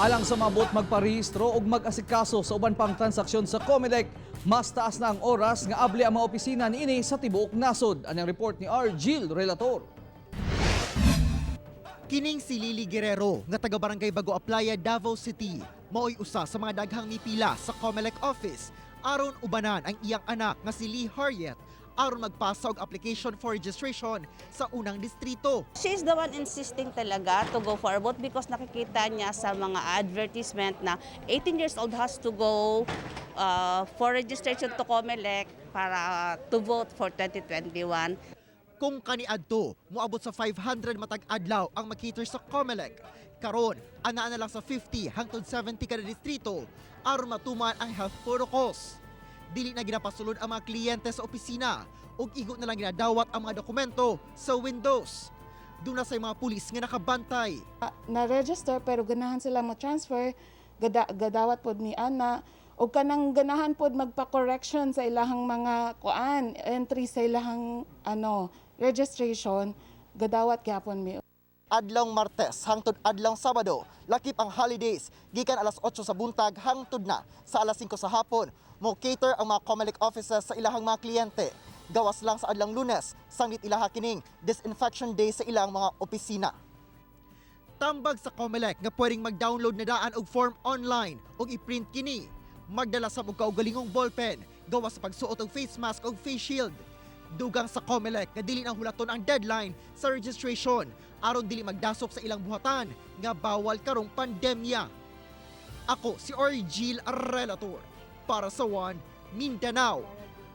Alang sa mabot magparehistro og mag-asikaso sa uban pang transaksyon sa COMELEC, mas taas na ang oras nga abli ang mga opisina niini sa tibuok nasod. Anang report ni R. Gil Relator. Kining si Lily Guerrero nga taga Barangay Bago Aplaya, Davao City, maoy usa sa mga daghang mipila sa COMELEC office aron ubanan ang iyang anak nga si Lee Harriet aron magpasa og application for registration sa unang distrito. She's the one insisting talaga to go for a vote because nakikita niya sa mga advertisement na 18 years old has to go for registration to COMELEC para to vote for 2021. Kung kaniadto, moabot sa 500 matag adlaw ang ma-cater sa COMELEC. Karon, anaa na lang sa 50 hangtod 70 kada distrito aron matuman ang health protocols. Dili na ginapasulod ang mga kliyente sa opisina ug igo na lang ginadawat ang mga dokumento sa windows. Duna say mga pulis nga nakabantay. Na-register pero ganahan sila mo transfer, gadawat pod ni ana o kanang ganahan pod magpa-correction sa ilahang mga kuan entry sa ilahang ano registration, gadawat gyapon mi. Adlawng Martes hangtod adlawng Sabado, lakip ang holidays, gikan alas 8 sa buntag hangtod na sa alas 5 sa hapon, mo cater ang mga COMELEC offices sa ilahang mga kliyente. Gawas lang sa adlawng Lunes, sanglit ilaha kining disinfection day sa ilang mga opisina. Tambag sa COMELEC nga pwedeng mag-download na daan og form online ug i-print kini. Magdala sa og kaugalingong ballpen, gawas sa pagsuot og face mask ug face shield. Dugang sa COMELEC nga dili na hulaton ang deadline sa registration aron dili magdasok sa ilang buhatan nga bawal karong pandemya. Ako si Orgil Relator para sa One Mindanao.